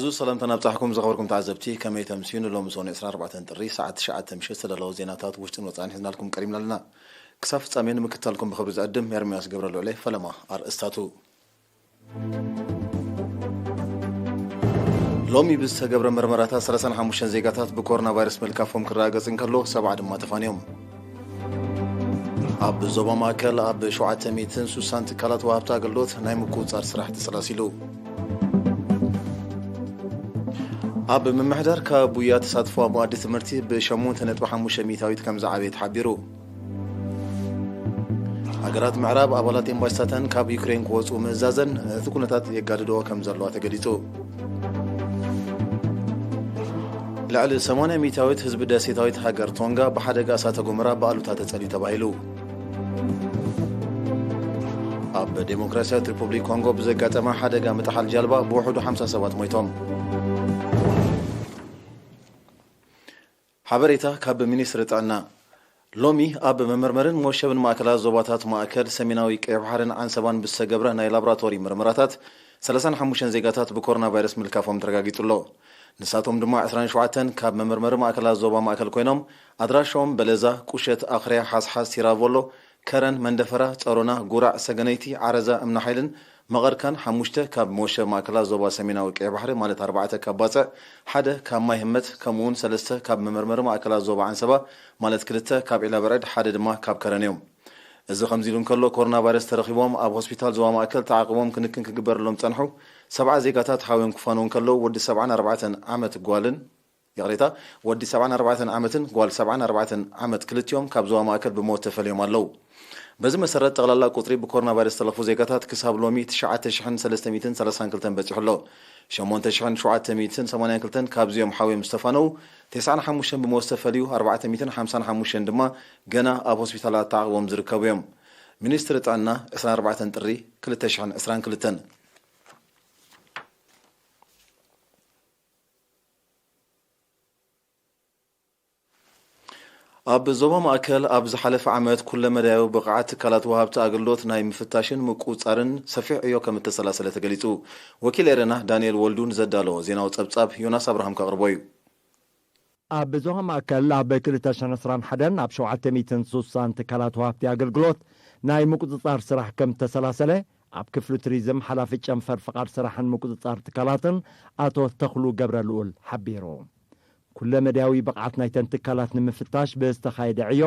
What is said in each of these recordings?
ብዙ ሰላምታ ናብጻሕኩም ዝኸበርኩም ተዓዘብቲ፣ ከመይ ተምስዩ? ንሎሚ ሰኑይ ዕስራን ኣርባዕተን ጥሪ ሰዓት ትሽዓተ ምሸት ዝተዳለወ ዜናታት ውሽጥን ወጻእን ሒዝናልኩም ቀሪብና ኣለና። ክሳብ ፍጻሜ ንምክትታልኩም ብኽብሪ ዝዕድም ኤርምያስ ገብረልዑለይ። ፈለማ ኣርእስታቱ። ሎሚ ብዝተገብረ መርመራታት ሰላሳን ሓሙሽተን ዜጋታት ብኮሮና ቫይረስ ምልካፎም ክረጋገጽ እንከሎ፣ ሰብዓ ድማ ተፋንዮም። ኣብ ዞባ ማእከል ኣብ ሸውዓተ ሚእትን ስሳን ትካላት ወሃብቲ ኣገልግሎት ናይ ምቁጽጻር ስራሕ ተሰላሲሉ። ኣብ ምምሕዳር ከባቢ ቡያ ተሳትፎ ኣብ መኣዲ ትምህርቲ ብሸሞንተ ነጥቢ ሓሙሽተ ሚእታዊት ከም ዝዓበየ ተሓቢሩ። ሃገራት ምዕራብ ኣባላት ኤምባሲታተን ካብ ዩክሬን ክወጽኡ ምእዛዘን ነቲ ኩነታት የጋድዶ ከም ዘለዋ ተገሊጹ። ልዕሊ ሰማንያ ሚእታዊት ህዝቢ ደሴታዊት ሃገር ቶንጋ ብሓደጋ እሳተ ጎመራ ብኣሉታ ተጸልዩ ተባሂሉ። ኣብ ዴሞክራሲያዊት ሪፑብሊክ ኮንጎ ብዘጋጠመ ሓደጋ ምጥሓል ጃልባ ብውሕዱ ሓምሳ ሰባት ሞይቶም። ሓበሬታ ካብ ሚኒስትሪ ጥዕና። ሎሚ ኣብ መመርመርን መወሸብን ማእከላት ዞባታት ማእከል፣ ሰሜናዊ ቀይሕ ባሕርን ዓንሰባን ብዝተገብረ ናይ ላቦራቶሪ ምርመራታት ሰላሳን ሓሙሽተን ዜጋታት ብኮሮና ቫይረስ ምልካፎም ተረጋጊጹ ኣሎ። ንሳቶም ድማ ዕስራን ሸውዓተን ካብ መመርመሪ ማእከላት ዞባ ማእከል ኮይኖም፣ ኣድራሾም በለዛ፣ ቁሸት፣ ኣኽርያ፣ ሓስሓስ፣ ቲራቮሎ፣ ከረን፣ መንደፈራ፣ ጸሮና፣ ጉራዕ፣ ሰገነይቲ፣ ዓረዛ፣ እምኒ ሓይልን መቐርካን፣ ሓሙሽተ ካብ መወሸብ ማእከላት ዞባ ሰሜናዊ ቀይሕ ባሕሪ ማለት ኣርባዕተ ካብ ባጽዕ፣ ሓደ ካብ ማይ ህመት፣ ከምኡውን ሰለስተ ካብ መመርመሪ ማእከላት ዞባ ዓንሰባ ማለት ክልተ ካብ ዒላ በረድ፣ ሓደ ድማ ካብ ከረን እዮም። እዚ ከምዚ ኢሉ እንከሎ፣ ኮሮና ቫይረስ ተረኺቦም ኣብ ሆስፒታል ዞባ ማእከል ተዓቕቦም ክንክን ክግበረሎም ዝጸንሑ ሰብዓ ዜጋታት ሓውዮም ክፋነዉ እንከለዉ፣ ወዲ ሰብዓን ኣርባዕተን ዓመት ጓልን፣ ይቕሬታ፣ ወዲ ሰብዓን ኣርባዕተን ዓመትን ጓል ሰብዓን ኣርባዕተን ዓመት ክልቲኦም ካብ ዞባ ማእከል ብሞት ተፈልዮም ኣለዉ። በዚ መሰረት፣ ጠቕላላ ቁጽሪ ብኮሮና ቫይረስ ዝተለኽፉ ዜጋታት ክሳብ ሎሚ ትሽዓተ ሽሕን ሰለስተ ሚእትን ሰላሳን ክልተን በጺሑ ኣሎ። ሸሞንተ ሽሕን ሸውዓተ ሚእትን ሰማንያን ክልተን ካብዚኦም ሓውዮም ዝተፋነዉ፣ ተስዓን ሓሙሽተን ብሞት ዝተፈልዩ፣ ኣርባዕተ ሚእትን ሓምሳን ሓሙሽተን ድማ ገና ኣብ ሆስፒታላት ተዓቕቦም ዝርከቡ እዮም። ሚኒስትሪ ጥዕና፣ ዕስራን ኣርባዕተን ጥሪ ክልተ ሽሕን ዕስራን ክልተን። ኣብ ዞባ ማእከል ኣብ ዝሓለፈ ዓመት ኩለመዳያዊ ብቕዓት ትካላት ወሃብቲ ኣገልግሎት ናይ ምፍታሽን ምቁጽጻርን ሰፊሕ ዕዮ ከም እተሰላሰለ ተገሊጹ። ወኪል ኤረና ዳንኤል ወልዱ ንዘዳለዎ ዜናዊ ጸብጻብ ዮናስ ኣብርሃም ከቕርቦ እዩ። ኣብ ዞባ ማእከል ኣብ ክልተ ሽሕን ዕስራን ሓደን ኣብ ሸውዓተ ሚእትን ስሳን ትካላት ወሃብቲ ኣገልግሎት ናይ ምቁጽጻር ስራሕ ከም እተሰላሰለ ኣብ ክፍሊ ቱሪዝም ሓላፊ ጨንፈር ፍቓድ ስራሕን ምቁጽጻር ትካላትን ኣቶ ተኽሉ ገብረ ልኡል ሓቢሩ። ኩለመዳያዊ ብቕዓት ናይተን ትካላት ንምፍታሽ ብዝተኻየደ ዕዮ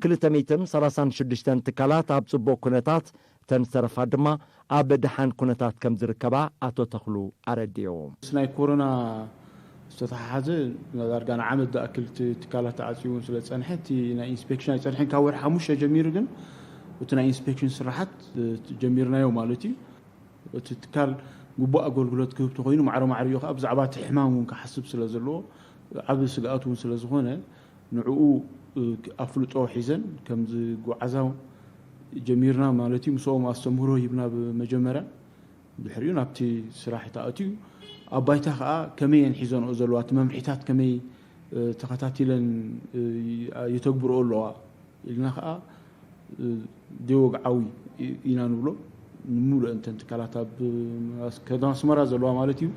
ክልተ ሚእትን ሰላሳን ሽዱሽተን ትካላት ኣብ ጽቡቕ ኩነታት፣ እተን ዝተረፋ ድማ ኣብ ደሓን ኩነታት ከም ዝርከባ ኣቶ ተኽሉ ኣረዲኡ። ምስ ናይ ኮሮና ዝተተሓሓዘ ዳርጋ ንዓመት ዝኣክል እቲ ትካላት ተዓፅዩ እውን ስለ ዝፀንሐ፣ እቲ ናይ ኢንስፔክሽን ኣይፀንሐን። ካብ ወርሒ ሓሙሽተ ጀሚሩ ግን እቲ ናይ ኢንስፔክሽን ስራሓት እ፣ ጀሚርናዮ ማለት እዩ። እቲ ትካል ግቡእ ኣገልግሎት ክህብ ተኮይኑ፣ ማዕረ ማዕረ እዩ ከዓ ብዛዕባ እቲ ሕማም እውን ክሓስብ ስለ ዘለዎ፣ ዓቢ ስግኣት እውን ስለ ዝኾነ፣ ንዕኡ እ፣ ኣፍልጦ ሒዘን ከም ዝጓዓዛ ጀሚርና ማለት እዩ። ምስኦም ኣስተምህሮ ሂብና ብመጀመርያ፣ ድሕሪኡ ናብቲ ስራሕ ተኣትዩ። ኣብ ባይታ ከዓ ከመይ እየን ሒዘንኦ ዘለዋ፣ እቲ መምርሒታት ከመይ እ፣ ተኸታቲለን እ፣ የተግብርኦ ኣለዋ ኢልና ከዓ እ፣ ደወግዓዊ ኢ- ኢና ንብሎ። ንምሉእ እንተን ትካላት ኣብ እ፣ ኣስ- ከተማ ኣስመራ ዘለዋ ማለት እዩ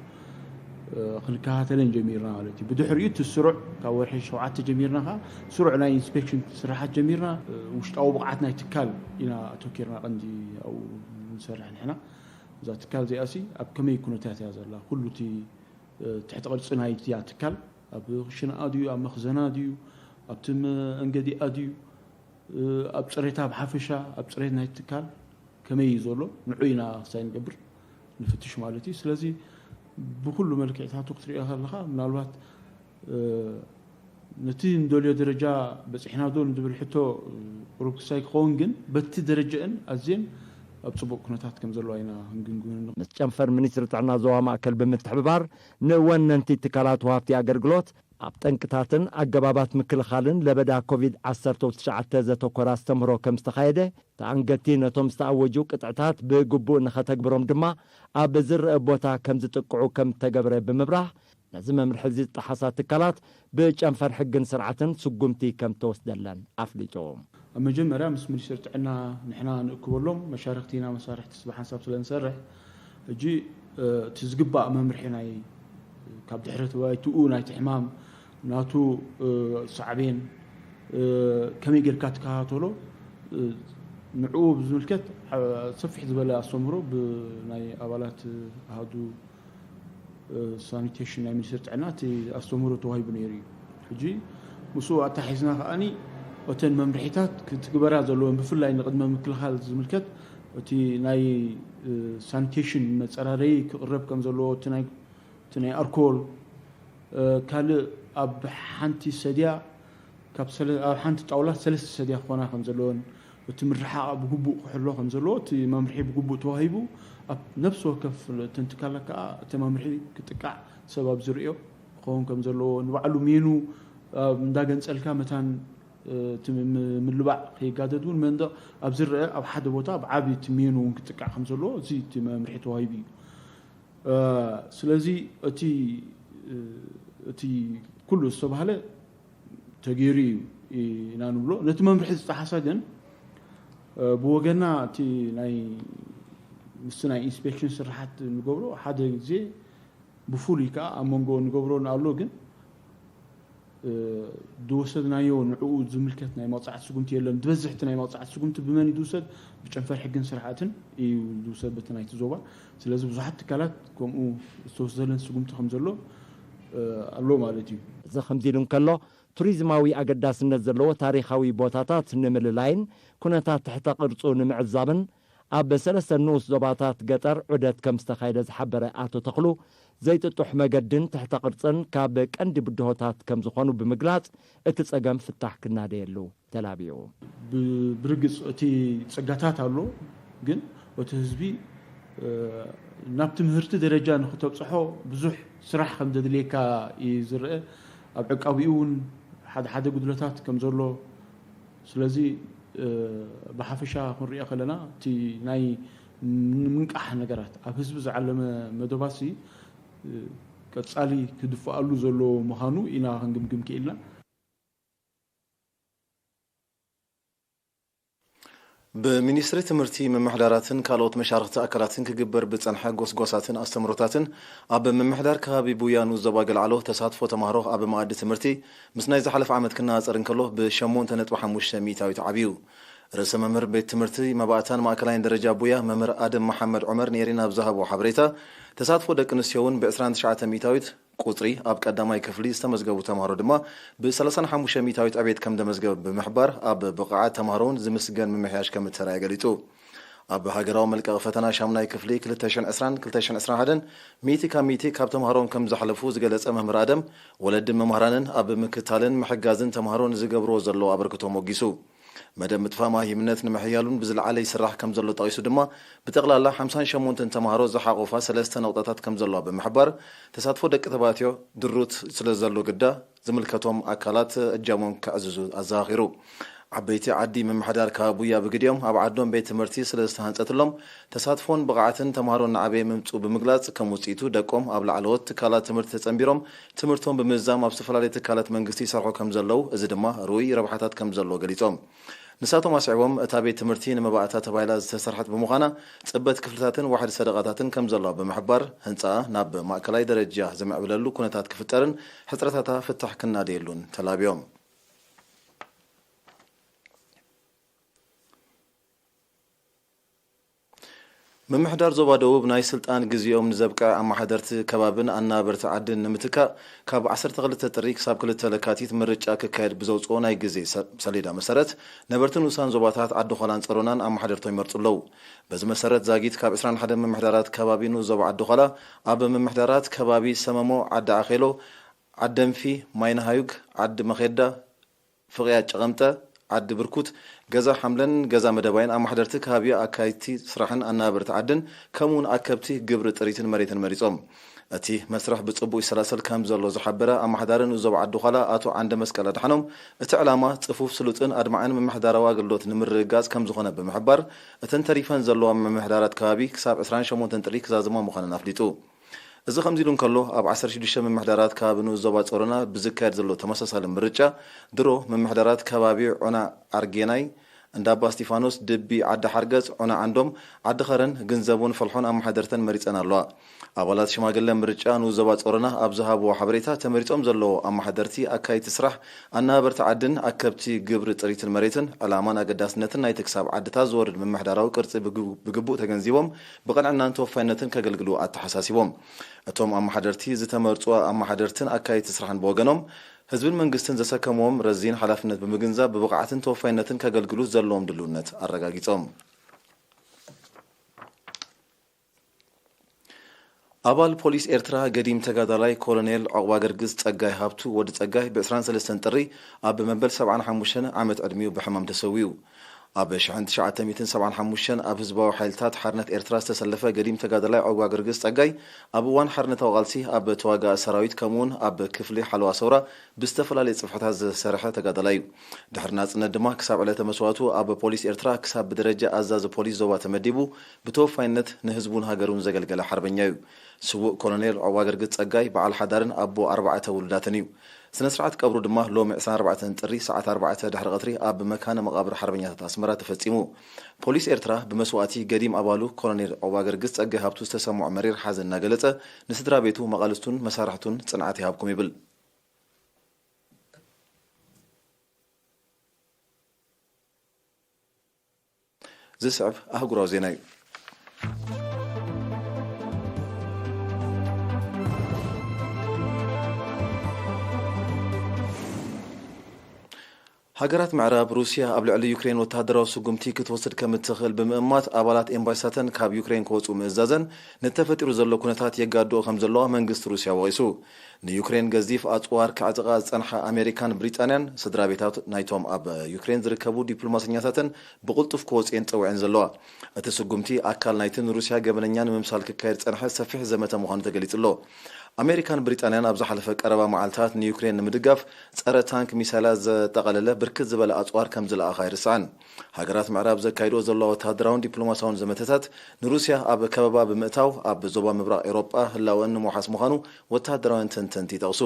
እ፣ ክንከታተለን ጀሚርና ማለት እዩ። ብድሕሪኡ እቲ ስሩዕ ካብ ወርሒ ሸውዓተ ጀሚርና ከዓ ስሩዕ ናይ ኢንስፔክሽን ስራሓት ጀሚርና። እ፣ ውሽጣዊ ብቕዓት ናይ ትካል ኢና ኣተኪርና ቀንዲ ኣብኡ ንሰርሕ ንሕና። እዛ ትካል እዚኣ ሲ ኣብ ከመይ ኩነታት እያ ዘላ፣ ኩሉ እቲ እ፣ ትሕቲ ቅርጺ ናይቲያ ትካል ኣብ ክሽንኣ ድዩ፣ ኣብ መኽዘና ድዩ፣ ኣብቲ መእንገዲኣ ድዩ፣ እ፣ ኣብ ጽሬታ ብሓፈሻ፣ ኣብ ጽሬት ናይቲ ትካል ከመይ እዩ ዘሎ፣ ንዑ ኢና ክሳይ ንገብር ንፍትሽ ማለት እዩ። ስለዚ ብኩሉ መልክዕታቱ ክትሪኦ ከለኻ ምናልባት እ፣ ነቲ ንደልዮ ደረጃ በፂሕና ዶ ንዝብል ሕቶ እ፣ ቁሩብ ክሳይ ክኸውን ግን በቲ ደረጃእን ኣዝየን ኣብ ፅቡቅ ኩነታት ከም ዘለዋ ኢና ክንግምግመን ንኽእል። ምስ ጨንፈር ሚኒስትሪ ጥዕና ዞባ ማእከል ብምትሕብባር ንወነንቲ ትካላት ወሃብቲ ኣገልግሎት ኣብ ጠንቅታትን ኣገባባት ምክልኻልን ለበዳ ኮቪድ ዓሰርተ ትሽዓተ ዘተኮረ ኣስተምህሮ ከም ዝተኻየደ፣ ተኣንገድቲ ነቶም ዝተኣወጁ ቅጥዕታት ብግቡእ ንኸተግብሮም ድማ ኣብ ዝረአ ቦታ ከም ዝጥቅዑ ከም ዝተገብረ ብምብራህ፣ ነዚ መምርሒ እዚ ዝጠሓሳ ትካላት ብጨንፈር ሕግን ስርዓትን ስጉምቲ ከም ተወስደለን ኣፍሊጡ። ኣብ መጀመርያ ምስ ሚኒስትሪ ጥዕና ንሕና ንእክበሎም መሻርክቲ ኢና፣ መሳርሕቲ ስብ ሓንሳብ ስለ ንሰርሕ፣ ሕጂ እ፣ እቲ ዝግባእ መምርሒ ናይ እ፣ ካብ ድሕረ ተባይትኡ ናይቲ ሕማም ናቱ ሳዕቤን ከመይ ጌርካ ትከታተሎ፣ ንዕኡ ብዝምልከት ሰፊሕ ዝበለ ኣስተምህሮ ብናይ ኣባላት ኣሃዱ ሳኒቴሽን ናይ ሚኒስትሪ ጥዕና እቲ ኣስተምህሮ ተዋሂቡ ነይሩ እዩ። ሕጂ ምስኡ ኣታሒዝና ከዓኒ እተን መምርሒታት ክትግበራ ዘለወን ብፍላይ ንቅድመ ምክልኻል ዝምልከት እቲ ናይ ሳኒቴሽን መፀራረይ ክቕረብ ከም ዘለዎ እቲ ናይ እቲ ናይ ኣርኮል ካልእ ኣብ ሓንቲ ሰድያ ካብ ኣብ ሓንቲ ጣውላ ሰለስተ ሰድያ ክኾና ከም ዘለወን እቲ ምርሓቕ ብግቡእ ክሕሎ ከም ዘለዎ እቲ መምርሒ ብግቡእ ተዋሂቡ ኣብ ነፍሲ ወከፍ እተን ትካላት ከዓ እቲ መምርሒ ክጥቃዕ ሰብ ኣብ ዝርእዮ ክኸውን ከም ዘለዎ ንባዕሉ ሜኑ እንዳገንፀልካ መታን እቲ ምልባዕ ከይጋደድ እውን መንደቕ ኣብ ዝረአ ኣብ ሓደ ቦታ ብዓቢ እቲ ሜኑ እውን ክጥቃዕ ከም ዘለዎ እዚ እቲ መምርሒ ተዋሂቡ እዩ። ስለዚ እቲ እቲ ኩሉ ዝተባህለ ተገይሩ እዩ ኢና ንብሎ። ነቲ መምርሒ ዝጠሓሰ ግን ብወገና እቲ ናይ ምስቲ ናይ ኢንስፔክሽን ስራሓት ንገብሮ ሓደ ግዜ ብፍሉይ ከዓ ኣብ መንጎ ንገብሮ ኣሎ ግን ዝወሰድናዮ ንዕኡ ዝምልከት ናይ መቕፃዕቲ ስጉምቲ የለን። ዝበዝሕ እቲ ናይ መቕፃዕቲ ስጉምቲ ብመን እዩ ዝውሰድ? ብጨንፈር ሕግን ስርዓትን እዩ ዝውሰድ በቲ ናይቲ ዞባ። ስለዚ ብዙሓት ትካላት ከምኡ ዝተወሰደለን ስጉምቲ ከም ዘሎ ኣሎ ማለት እዩ። እዚ ከምዚ ኢሉ እንከሎ፣ ቱሪዝማዊ ኣገዳስነት ዘለዎ ታሪኻዊ ቦታታት ንምልላይን ኩነታት ትሕተ ቅርጹ ንምዕዛብን ኣብ ሰለስተ ንኡስ ዞባታት ገጠር ዑደት ከም ዝተኻየደ ዝሓበረ ኣቶ ተኽሉ፣ ዘይጥጡሕ መገድን ትሕተ ቅርጽን ካብ ቀንዲ ብድሆታት ከም ዝኾኑ ብምግላጽ፣ እቲ ጸገም ፍታሕ ክናደየሉ ተላብዩ። ብርግጽ እቲ ጸጋታት ኣሎ፣ ግን እቲ ህዝቢ ናብ ትምህርቲ ደረጃ ንክተብጽሖ ብዙሕ ስራሕ ከም ዘድልየካ እዩ ዝረአ። ኣብ ዕቃቢኡ እውን ሓደ ሓደ ጉድለታት ከም ዘሎ ስለዚ ብሓፈሻ ክንሪኦ ከለና እቲ ናይ ምንቃሕ ነገራት ኣብ ህዝቢ ዝዓለመ መደባሲ ቀጻሊ ክድፍኣሉ ዘለዎ ምዃኑ ኢና ክንግምግም ክኢልና። ብሚኒስትሪ ትምህርቲ፣ ምምሕዳራትን ካልኦት መሻርኽቲ ኣካላትን ክግበር ብጸንሐ ጎስጓሳትን ኣስተምህሮታትን ኣብ ምምሕዳር ከባቢ ቡያ ንኡስ ዞባ ገለዓሎ ተሳትፎ ተማሃሮ ኣብ መኣዲ ትምህርቲ ምስ ናይ ዝሓለፈ ዓመት ክነጻጸር እንከሎ ብሸሞንተ ነጥቢ ሓሙሽተ ሚእታዊት ዓብዩ። ርእሰ መምህር ቤት ትምህርቲ መባእታን ማእከላይን ደረጃ ቡያ መምህር ኣደም መሓመድ ዑመር ንኤሪና ኣብ ዝሃቦ ሓበሬታ፣ ተሳትፎ ደቂ ኣንስትዮ እውን ብዕስራን ትሽዓተ ሚእታዊት ቁጽሪ ኣብ ቀዳማይ ክፍሊ ዝተመዝገቡ ተምሃሮ ድማ ብ ሰላሳን ሓሙሽተ ሚእታዊት ዕቤት ከም ዘመዝገበ ብምሕባር፣ ኣብ ብቕዓት ተምሃሮውን ዝምስገን ምምሕያሽ ከም እተራእየ ገሊጹ። ኣብ ሃገራዊ መልቀቒ ፈተና ሻሙናይ ክፍሊ ክልተ ሽሕን ዕስራን ክልተ ሽሕን ዕስራን ሓደን ሚእቲ ካብ ሚእቲ ካብ ተምሃሮኦም ከም ዝሓለፉ ዝገለጸ መምህር ኣደም፣ ወለድን መምህራንን ኣብ ምክታልን ምሕጋዝን ተምሃሮ ንዝገብርዎ ዘለዉ ኣበርክቶ ሞጊሱ። መደብ ምጥፋእ መሃይምነት ንምሕያሉን ብዝለዓለ ይስራሕ ከም ዘሎ ጠቒሱ ድማ፣ ብጠቕላላ ሓምሳን ሸሞንተን ተምሃሮ ዝሓቖፋ ሰለስተ ነቑጣታት ከም ዘለዋ ብምሕባር፣ ተሳትፎ ደቂ ተባዕትዮ ድሩት ስለ ዘሎ ግዳ፣ ዝምልከቶም ኣካላት እጃሞም ከዕዝዙ ኣዘኻኺሩ። ዓበይቲ ዓዲ ምምሕዳር ከባቢ ቡያ ብግዲኦም ኣብ ዓዶም ቤት ትምህርቲ ስለ ዝተሃንጸትሎም፣ ተሳትፎን ብቕዓትን ተምሃሮ እናዓበየ ምምጽኡ ብምግላጽ፣ ከም ውጽኢቱ ደቆም ኣብ ላዕለዎት ትካላት ትምህርቲ ተጸንቢሮም ትምህርቶም ብምዝዛም ኣብ ዝተፈላለዩ ትካላት መንግስቲ ይሰርሑ ከም ዘለዉ፣ እዚ ድማ ርኡይ ረብሓታት ከም ዘለዎ ገሊጾም። ንሳቶም ኣስዒቦም፣ እታ ቤት ትምህርቲ ንመባእታ ተባሂላ ዝተሰርሐት ብምዃና፣ ጽበት ክፍልታትን ዋሕዲ ሰደቓታትን ከም ዘለዋ ብምሕባር፣ ህንጻኣ ናብ ማእከላይ ደረጃ ዝምዕብለሉ ኩነታት ክፍጠርን ሕጽረታታ ፍታሕ ክናደየሉን ተላብዮም። ምምሕዳር ዞባ ደቡብ ናይ ስልጣን ግዜኦም ንዘብቅዐ ኣመሓደርቲ ከባብን ኣነባበርቲ ዓድን ንምትካእ ካብ ዓሰርተ ክልተ ጥሪ ክሳብ ክልተ ለካቲት ምርጫ ክካየድ ብዘውፅኦ ናይ ግዜ ሰሌዳ መሰረት ነበርቲ ንኡሳን ዞባታት ዓዲ ኾላን ፀሮናን ኣመሓደርቶም ይመርፁ ኣለዉ። በዚ መሰረት ዛጊት ካብ ዕስራን ሓደን ምምሕዳራት ከባቢ ንኡስ ዞባ ዓዲ ኾላ ኣብ ምምሕዳራት ከባቢ ሰመሞ፣ ዓዲ ዓኼሎ፣ ዓደንፊ፣ ማይነሃዩግ፣ ዓዲ መኼዳ፣ ፍቕያ ጨቐምጠ፣ ዓዲ ብርኩት፣ ገዛ ሓምለን ገዛ መደባይን ኣማሕደርቲ ከባቢ ኣካይድቲ ስራሕን ኣነባበርቲ ዓድን ከምኡውን ኣከብቲ ግብሪ ጥሪትን መሬትን መሪጾም። እቲ መስርሕ ብጽቡቕ ይሰላሰል ከም ዘሎ ዝሓበረ ኣማሕዳሪ ንኡስ ዞባ ዓዲ ዃላ ኣቶ ዓንደ መስቀል ኣድሓኖም፣ እቲ ዕላማ ጽፉፍ ስሉጥን ኣድማዕን ምምሕዳራዊ ኣገልግሎት ንምርግጋጽ ከም ዝኾነ ብምሕባር፣ እተን ተሪፈን ዘለዋ ምምሕዳራት ከባቢ ክሳብ ዕስራን ሸሞንተን ጥሪ ክዛዝማ ምዃነን ኣፍሊጡ። እዚ ከምዚ ኢሉ እንከሎ፣ ኣብ ዓሰርተ ሽዱሽተ ምምሕዳራት ከባቢ ንኡስ ዞባ ጾሮና ብዝካየድ ዘሎ ተመሳሳሊ ምርጫ፣ ድሮ ምምሕዳራት ከባቢ ዑና ኣርጌናይ፣ እንዳ ኣባ እስጢፋኖስ፣ ድቢ፣ ዓዲ ሓርገጽ፣ ዑና ዓንዶም፣ ዓዲ ኸረን፣ ግንዘቡን ፈልሖን ኣመሓደርተን መሪጸን ኣለዋ። ኣባላት ሽማግለ ምርጫ ንኡስ ዞባ ጾሮና ኣብ ዝሃብዎ ሓበሬታ፣ ተመሪጾም ዘለዉ ኣመሓደርቲ ኣካየድቲ ስራሕ፣ ኣነባበርቲ ዓድን ኣከብቲ ግብሪ ጥሪትን መሬትን፣ ዕላማን ኣገዳስነትን ናይቲ ክሳብ ዓድታት ዝወርድ ምምሕዳራዊ ቅርጺ ብግ-፣ ብግቡእ ተገንዚቦም ብቕንዕናን ተወፋይነትን ከገልግሉ ኣተሓሳሲቦም። እቶም ኣመሓደርቲ ዝተመርጹ ኣመሓደርትን ኣካየድቲ ስራሕን ብወገኖም፣ ህዝብን መንግስትን ዘሰከምዎም ረዚን ሓላፍነት ብምግንዛብ ብብቕዓትን ተወፋይነትን ከገልግሉ ዘለዎም ድልውነት ኣረጋጊጾም። ኣባል ፖሊስ ኤርትራ ገዲም ተጋዳላይ ኮሎኔል ዑቕባገርግስ ጸጋይ ሃብቱ ወዲ ጸጋይ ብ ዕስራን ሰለስተን ጥሪ ኣብ መበል ሰብዓን ሓሙሽተን ዓመት ዕድሚኡ ብሕማም ተሰዊኡ። ኣብ ሽሕን ትሽዓተ ሚእትን ሰብዓን ሓሙሽተን ኣብ ህዝባዊ ሓይልታት ሓርነት ኤርትራ ዝተሰለፈ ገዲም ተጋዳላይ ዑቕባገርግስ ጸጋይ ኣብ እዋን ሓርነታዊ ቃልሲ ኣብ ተዋጋኢ ሰራዊት ከምኡውን ኣብ ክፍሊ ሓለዋ ሰውራ ብዝተፈላለየ ጽፍሕታት ዝሰርሐ ተጋዳላይ እዩ። ድሕሪ ናጽነት ድማ ክሳብ ዕለተ መስዋእቱ ኣብ ፖሊስ ኤርትራ ክሳብ ብደረጃ ኣዛዚ ፖሊስ ዞባ ተመዲቡ ብተወፋይነት ንህዝቡን ሃገሩን ዘገልገለ ሓርበኛ እዩ። ስዉእ ኮሎኔል ዑቕባገርግስ ጸጋይ በዓል ሓዳርን ኣቦ ኣርባዕተ ውሉዳትን እዩ። ስነ ስርዓት ቀብሩ ድማ ሎሚ ዕስራን ኣርባዕተን ጥሪ ሰዓት ኣርባዕተ ድሕሪ ቀትሪ ኣብ መካነ መቓብር ሓርበኛታት ኣስመራ ተፈጺሙ። ፖሊስ ኤርትራ ብመስዋእቲ ገዲም ኣባሉ ኮሎኔል ዑቕባገርግስ ጸጋይ ሃብቱ ዝተሰምዖ መሪር ሓዘን እናገለጸ፣ ንስድራ ቤቱ፣ መቓልስቱን መሳርሕቱን ጽንዓት ይሃብኩም ይብል። ዝስዕብ ኣህጉራዊ ዜና እዩ። ሃገራት ምዕራብ፣ ሩስያ ኣብ ልዕሊ ዩክሬን ወተሃደራዊ ስጉምቲ ክትወስድ ከም እትኽእል ብምእማት፣ ኣባላት ኤምባሲታተን ካብ ዩክሬን ክወጽኡ ምእዛዘን ነቲ ተፈጢሩ ዘሎ ኩነታት የጋድኦ ከም ዘለዋ መንግስቲ ሩስያ ወቒሱ። ንዩክሬን ገዚፍ ኣጽዋር ከዕጥቓ ዝጸንሓ ኣሜሪካን ብሪጣንያን፣ ስድራ ቤታት ናይቶም ኣብ ዩክሬን ዝርከቡ ዲፕሎማሰኛታተን ብቕልጡፍ ክወጽኤን ጸዊዐን ዘለዋ። እቲ ስጉምቲ ኣካል ናይቲ ንሩስያ ገበነኛ ንምምሳል ክካየድ ዝጸንሐ ሰፊሕ ዘመተ ምዃኑ ተገሊጹ ኣሎ። ኣሜሪካን ብሪጣንያን ኣብ ዝሓለፈ ቀረባ መዓልታት ንዩክሬን ንምድጋፍ ጸረ ታንክ ሚሳይላት ዘጠቓለለ ብርክት ዝበለ ኣጽዋር ከም ዝለኣኻ ኣይርስዕን። ሃገራት ምዕራብ ዘካይድኦ ዘለዋ ወተሃደራውን ዲፕሎማስያውን ዘመተታት ንሩስያ ኣብ ከበባ ብምእታው ኣብ ዞባ ምብራቕ ኤውሮጳ ህላወን ንምውሓስ ምዃኑ ወተሃደራውያን ተንተንቲ ይጠቕሱ።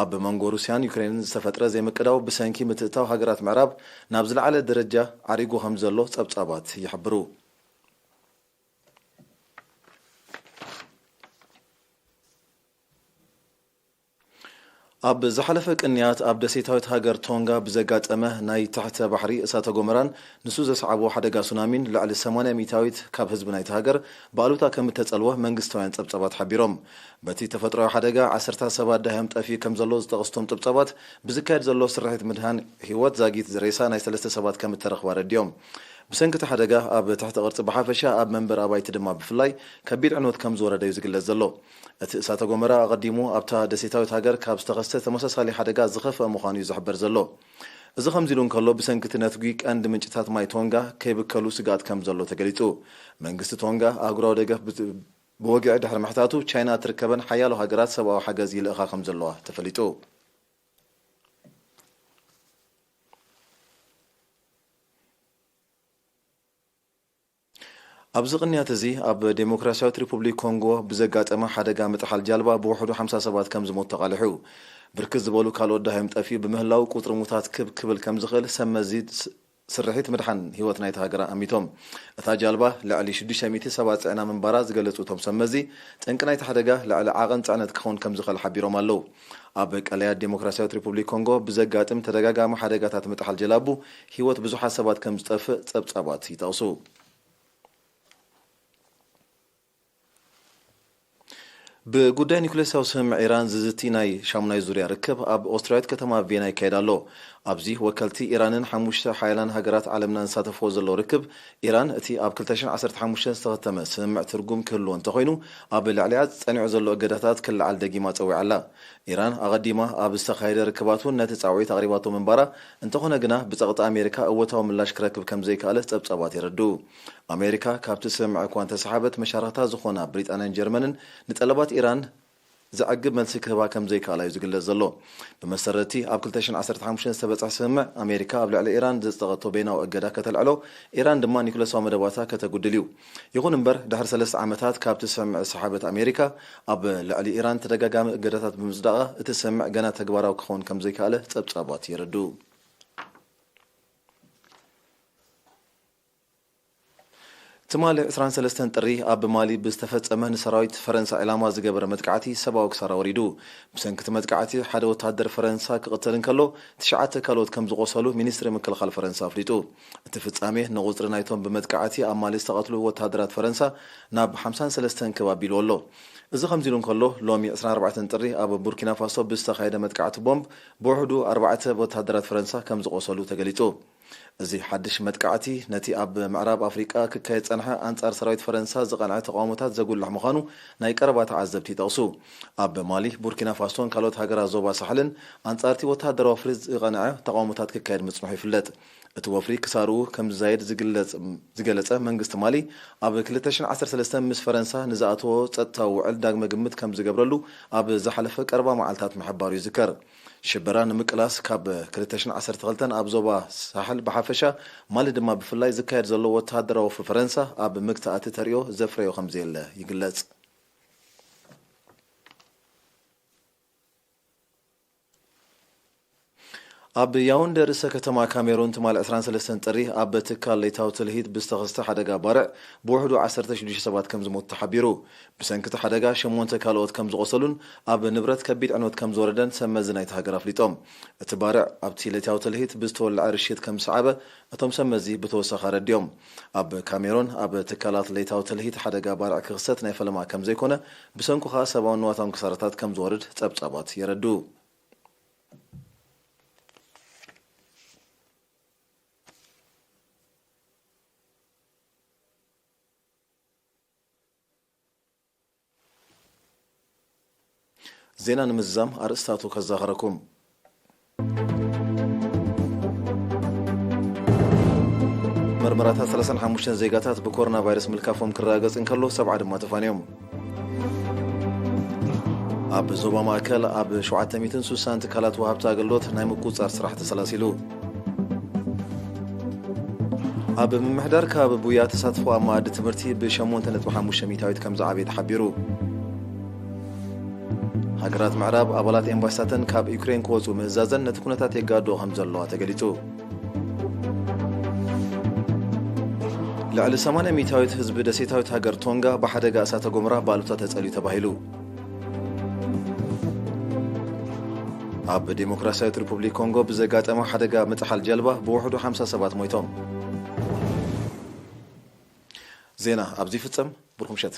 ኣብ መንጎ ሩስያን ዩክሬንን ዝተፈጥረ ዘይምቅዳው ብሰንኪ ምትእታው ሃገራት ምዕራብ ናብ ዝለዓለ ደረጃ ዓሪጉ ከም ዘሎ ጸብጻባት ይሕብሩ። ኣብ ዝሓለፈ ቅንያት ኣብ ደሴታዊት ሃገር ቶንጋ ብዘጋጠመ ናይ ትሕተ ባሕሪ እሳተ ጎመራን ንሱ ዘስዓቦ ሓደጋ ሱናሚን ልዕሊ ሰማንያ ሚእታዊት ካብ ህዝቢ ናይቲ ሃገር ብኣሉታ ከም እተጸልወ መንግስታውያን ጸብጻባት ሓቢሮም። በቲ ተፈጥሮዊ ሓደጋ ዓሰርታት ሰባት ዳህዮም ጠፍዩ ከም ዘሎ ዝጠቐሱ እቶም ጸብጻባት፣ ብዝካየድ ዘሎ ስርሒት ምድሃን ህይወት ዛጊት ሬሳ ናይ ሰለስተ ሰባት ከም እተረኽባ ኣረዲኦም። ብሰንኪ እቲ ሓደጋ ኣብ ትሕቲ ቅርጺ ብሓፈሻ ኣብ መንበሪ ኣባይቲ ድማ ብፍላይ ከቢድ ዕንወት ከም ዝወረደ እዩ ዝግለጽ ዘሎ። እቲ እሳተ ጎመራ ኣቐዲሙ ኣብታ ደሴታዊት ሃገር ካብ ዝተኸስተ ተመሳሳሊ ሓደጋ ዝኸፍአ ምዃኑ እዩ ዝሕበር ዘሎ። እዚ ከምዚ ኢሉ እንከሎ፣ ብሰንኪ እቲ ነትጒ ቀንዲ ምንጭታት ማይ ቶንጋ ከይብከሉ ስግኣት ከም ዘሎ ተገሊጹ። መንግስቲ ቶንጋ ኣህጉራዊ ደገፍ ብት-፣ ብወግዒ ድሕሪ ምሕታቱ፣ ቻይና እትርከበን ሓያሎ ሃገራት ሰብኣዊ ሓገዝ ይልእኻ ከም ዘለዋ ተፈሊጡ። ኣብዚ ቅንያት እዚ፣ ኣብ ዴሞክራሲያዊት ሪፑብሊክ ኮንጎ ብዘጋጠመ ሓደጋ ምጥሓል ጃልባ ብውሕዱ ሓምሳ ሰባት ከም ዝሞቱ ተቓሊሑ። ብርክት ዝበሉ ካልኦት ዳህዮም ጠፍኡ ብምህላው፣ ቁጽሪ ሙታት ክብ ክብል ከም ዝኽእል ሰብ መዚ ስ-፣ ስርሒት ምድሓን ህይወት ናይቲ ሃገር ኣሚቶም። እታ ጃልባ ልዕሊ ሽዱሽተ ሚእቲ ሰባት ጽዕና ምንባራ ዝገለጹ እቶም ሰብ መዚ፣ ጠንቂ ናይቲ ሓደጋ ልዕሊ ዓቐን ጽዕነት ክኸውን ከም ዝኽእል ሓቢሮም ኣለዉ። ኣብ ቀላያት ዴሞክራሲያዊት ሪፑብሊክ ኮንጎ ብዘጋጥም ተደጋጋሚ ሓደጋታት ምጥሓል ጀላቡ ህይወት ብዙሓት ሰባት ከም ዝጠፍእ ጸብጻባት ይጠቕሱ። ብጉዳይ ኒኩሌሳዊ ስምምዕ ኢራን ዝዝቲ ናይ ሻሙናይ ዙርያ ርክብ ኣብ ኦስትርያዊት ከተማ ቬና ይካየድ ኣሎ። ኣብዚ ወከልቲ ኢራንን ሓሙሽተ ሓያላን ሃገራት ዓለምና ዝሳተፍዎ ዘለዉ ርክብ፣ ኢራን እቲ ኣብ ክልተ ሽሕን ዓሰርተ ሓሙሽተን ዝተኸተመ ስምምዕ ትርጉም ክህልዎ እንተኾይኑ፣ ኣብ ልዕሊኣ ጸኒዑ ዘሎ እገዳታት ክለዓል ደጊማ ጸዊዓ ኣላ። ኢራን ኣቐዲማ ኣብ ዝተኻየደ ርክባት እውን ነቲ ጻውዒት ኣቕሪባቶ ምንባራ፣ እንተኾነ ግና ብጸቕጢ ኣሜሪካ እወታዊ ምላሽ ክረክብ ከም ዘይከኣለ ጸብጻባት የረድኡ። ኣሜሪካ ካብቲ ስምምዕ እኳ እንተሰሓበት፣ መሻርኽታ ዝኾና ብሪጣንያን ጀርመንን ንጠለባት ኢራን ዘዕግብ መልሲ ክህባ ከም ዘይከኣላ እዩ ዝግለጽ ዘሎ። ብመሰረት'ቲ ኣብ ክልተ ሽሕን ዓሰርተ ሓሙሽተን ዝተበጽሐ ስምምዕ፣ ኣሜሪካ ኣብ ልዕሊ ኢራን ዘጽደቐቶ በይናዊ እገዳ ከተልዕሎ፣ ኢራን ድማ ኒኩለሳዊ መደባታ ከተጉድል እዩ። ይኹን እምበር፣ ድሕሪ ሰለስተ ዓመታት ካብቲ ስምምዕ ዝሰሓበት ኣሜሪካ፣ ኣብ ልዕሊ ኢራን ተደጋጋሚ እገዳታት ብምጽዳቓ፣ እቲ ስምምዕ ገና ተግባራዊ ክኸውን ከም ዘይከኣለ ጸብጻባት የረድኡ። ትማሊ ዕስራን ሰለስተን ጥሪ ኣብ ማሊ ብዝተፈጸመ ንሰራዊት ፈረንሳ ዒላማ ዝገበረ መጥቃዕቲ ሰብኣዊ ክሳራ ወሪዱ። ብሰንኪ እቲ መጥቃዕቲ ሓደ ወተሃደር ፈረንሳ ክቕተል እንከሎ፣ ትሽዓተ ካልኦት ከም ዝቖሰሉ ሚኒስትሪ ምክልኻል ፈረንሳ ኣፍሊጡ። እቲ ፍጻሜ ንቑጽሪ ናይቶም ብመጥቃዕቲ ኣብ ማሊ ዝተቐትሉ ወተሃደራት ፈረንሳ ናብ ሓምሳን ሰለስተን ከብ ኣቢልዎ ኣሎ። እዚ ከምዚ ኢሉ እንከሎ፣ ሎሚ ዕስራን ኣርባዕተን ጥሪ ኣብ ቡርኪና ፋሶ ብዝተኻየደ መጥቃዕቲ ቦምብ ብውሕዱ ኣርባዕተ ወተሃደራት ፈረንሳ ከም ዝቖሰሉ ተገሊጹ። እዚ ሓድሽ መጥቃዕቲ ነቲ ኣብ ምዕራብ ኣፍሪቃ ክካየድ ጸንሐ ኣንጻር ሰራዊት ፈረንሳ ዝቐንዐ ተቓውሞታት ዘጉልሕ ምዃኑ ናይ ቀረባ ተዓዘብቲ ይጠቕሱ። ኣብ ማሊ፣ ቡርኪና ፋሶን ካልኦት ሃገራት ዞባ ሳሕልን ኣንጻርቲ ወተሃደራዊ ወፍሪ ዝቐንዐ ተቓውሞታት ክካየድ ምጽንሑ ይፍለጥ። እቲ ወፍሪ ክሳርኡ ከም ዝዛየድ ዝግለጽ-፣ ዝገለጸ መንግስቲ ማሊ፣ ኣብ ክልተ ሽሕን ዓሰርተ ሰለስተን ምስ ፈረንሳ ንዝኣተዎ ጸጥታዊ ውዕል ዳግመ ግምት ከም ዝገብረሉ ኣብ ዝሓለፈ ቀረባ መዓልታት ምሕባሩ ይዝከር። ሽበራ ንምቅላስ ካብ ክልተ ሽሕን ዓሰርተ ክልተን ኣብ ዞባ ሳሕል ብሓፈሻ፣ ማሊ ድማ ብፍላይ ዝካየድ ዘሎ ወተሃደራዊ ወፍሪ ፈረንሳ ኣብ ምግታእ እቲ ተርእዮ ዘፍረዮ ከም ዘየለ ይግለጽ። ኣብ ያውንደ ርእሰ ከተማ ካሜሩን ትማሊ ዕስራን ሰለስተን ጥሪ ኣብ ትካል ለይታዊ ትልሂት ብዝተኸስተ ሓደጋ ባርዕ ብውሕዱ ዓሰርተ ሽዱሽተ ሰባት ከም ዝሞቱ ተሓቢሩ። ብሰንኪ እቲ ሓደጋ ሸሞንተ ካልኦት ከም ዝቖሰሉን ኣብ ንብረት ከቢድ ዕንወት ከም ዝወረደን ሰብ መዚ ናይቲ ሃገር ኣፍሊጦም። እቲ ባርዕ ኣብቲ ለይታዊ ትልሂት ብዝተወልዐ ርሽት ከም ዝሰዓበ እቶም ሰብ መዚ ብተወሳኺ ኣረዲኦም። ኣብ ካሜሮን ኣብ ትካላት ለይታዊ ትልሂት ሓደጋ ባርዕ ክኽሰት ናይ ፈለማ ከም ዘይኮነ፣ ብሰንኩ ኸኣ ሰብኣውን ንዋታውን ክሳራታት ከም ዝወርድ ጸብጻባት የረድኡ። ዜና ንምዝዛም ኣርእስታቱ ከዘኻኽረኩም። መርመራታት ሰላሳን ሓሙሽተን ዜጋታት ብኮሮና ቫይረስ ምልካፎም ክረጋገጽ እንከሎ፣ ሰብዓ ድማ ተፋንዮም። ኣብ ዞባ ማእከል ኣብ ሸውዓተ ሚእትን ስሳን ትካላት ወሃብቲ ኣገልግሎት ናይ ምቁጽጻር ስራሕ ተሰላሲሉ። ኣብ ምምሕዳር ከባቢ ቡያ ተሳትፎ ኣብ መኣዲ ትምህርቲ ብሸሞንተ ነጥቢ ሓሙሽተ ሚእታዊት ከም ዝዓበየ ተሓቢሩ። ሃገራት ምዕራብ ኣባላት ኤምባሲታተን ካብ ዩክሬን ክወጹ ምእዛዘን ነቲ ኩነታት የጋድኦ ከም ዘለዋ ተገሊጹ። ልዕሊ ሰማንያ ሚእታዊት ህዝቢ ደሴታዊት ሃገር ቶንጋ ብሓደጋ እሳተ ጎመራ ብኣሉታ ተጸልዩ ተባሂሉ። ኣብ ዴሞክራሲያዊት ሪፑብሊክ ኮንጎ ብዘጋጠመ ሓደጋ ምጥሓል ጀልባ ብውሕዱ ሓምሳ ሰባት ሞይቶም። ዜና ኣብዚ ይፍጸም። ብሩኽ ምሸት።